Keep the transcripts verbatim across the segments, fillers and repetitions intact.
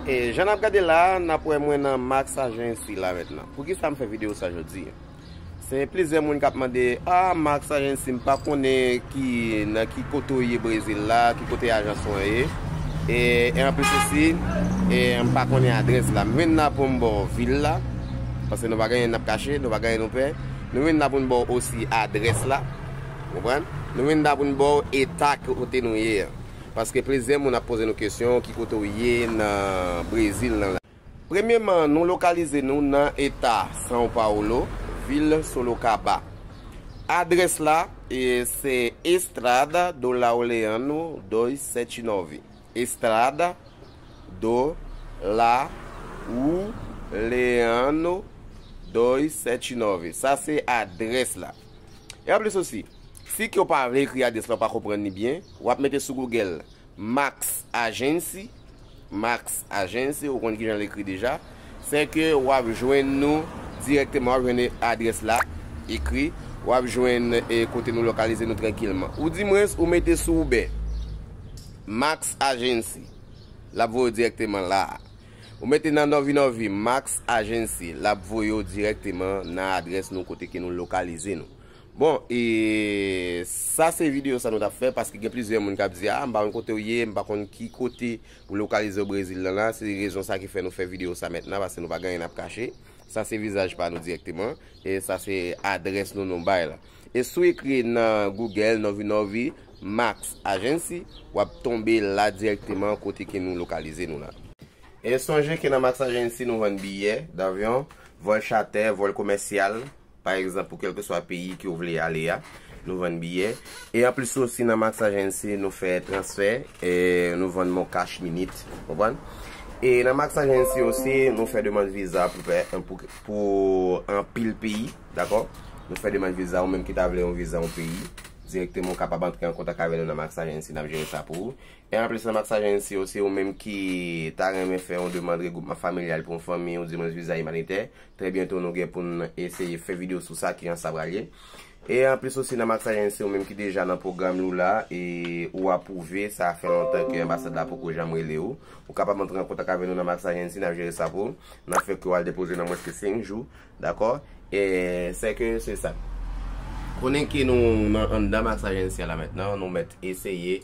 E jan n ap gade la, n ap wè mwen nan Max Agency la mentnan. Poukisa m fè videyo sa jodi? Se plizyè moun k ap mande, "Ah, Max Agency, m pa konnen ki, nan ki kote w ye Brezil la, ki kote ajans ou an ye." E, e anplis osi, e, m pa konnen adrès la. M vin la pou m ba w vil la, paske nou pa gen anyen n ap kache, nou pa gen anyen nou pè. Nou vin la pou n ba w osi adrès la. Ou konprann? Nou vin la pou n ba w eta kote nou ye an. Paske plizyè moun ap poze nou kesyon, ki kote w ye nan Brezil nan la. Premyeman, nou lokalize nou nan eta São Paulo, vil Sorocaba. Adrès la, e, se Estrada do Laureano dois sete nove. Estrada do Laureano dois sete nove. Sa se adrès la. E anplis osi, si ke w pa vle ekri adrès la, w pa konprann li byen, w ap mete sou Google Max Agency, Max Agency, ou konn kijan l ekri deja. Se ke w ap jwenn nou dirèkteman, w ap jwenn adrès la ekri, w ap jwenn, e, kote nou lokalize nou trankilman. Ou di mwens, ou mete sou Uber, Max Agency, l ap voye w dirèkteman la a. Ou mete nan Nove Nove, Max Agency, l ap voye w dirèkteman nan adrès nou kote ke nou lokalize nou. Bon, e sa se videyo sa nou t ap fè, paske gen plizyè moun k ap di, "Ah, m pa konn kote w ye, m pa konn ki kote ou lokalize w Brezil lan la." Se rezon sa ki fè nou fè videyo sa mentnan, paske nou pa gen anyen n ap kache. Sa se vizaj pa nou dirèkteman, e sa se adrès nou nou bay la. E si w ekri nan Google Nove Nove Max Agency, w ap tonbe la dirèkteman kote ke nou lokalize nou la. E sonje ke nan Max Agency nou vann biyè davyon, vòl chatè, vòl komèsyal, pa egzanp, pou kèlkeswa peyi ke w vle ale a, nou vann biyè. E anplis osi nan Max Agency, nou fè transfè, e nou vann Mon Cash Minute, konprann? E nan Max Agency osi, nou fè demann viza pou, pou, pou anpil peyi, dakò? Nou fè demann viza, ou menm ki ta vle yon viza yon peyi, dirèkteman ou kapab antre an kontak avè nou nan Max Agency, n ap jere sa pou ou. E anplis nan Max Agency osi, ou menm ki ta renmen fè yon demann regwoupman familyal pou yon fanmi, yon demann viza imanitè, trè byento nou gen pou n eseye fè videyo sou sa, kijan sa pral ye. E anplis osi nan Max Agency, ou menm ki deja nan pwogram nou la, e ou apwouve, sa fè lontan ke anbasad la poko janm rele ou, ou kapab antre an kontak avè nou nan Max Agency, n ap jere sa pou ou, n ap fè ke w al depoze nan mwens ke senk jou, dakò? E se ke se sa. Konnen ke nou nan anndan Max Agency la mentnan, nou mèt eseye,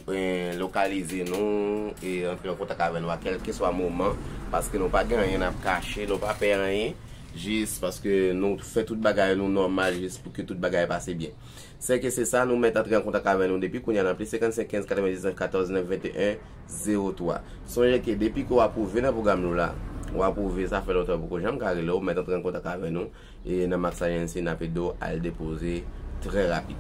e, lokalize nou e antre an kontak avè nou a kèlkeswa moman, paske nou pa gen anyen n ap kache, nou pa pè anyen, jis paske nou fè tout bagay nou nòmal, jis pou ke tout bagay pase byen. Se ke se sa, nou mèt antre an kontak avè nou depi kounye a nan plis senkannsenk kenz katrevendiznèf katòz nèf venteyen zewo twa. Sonje ke depi ke w apwouve nan pwogram nou la, w apwouve, sa fè lontan poko janm ka rele w, mèt antre an kontak avè nou. E nan Max Agency, n ap ede w al depoze trè rapid.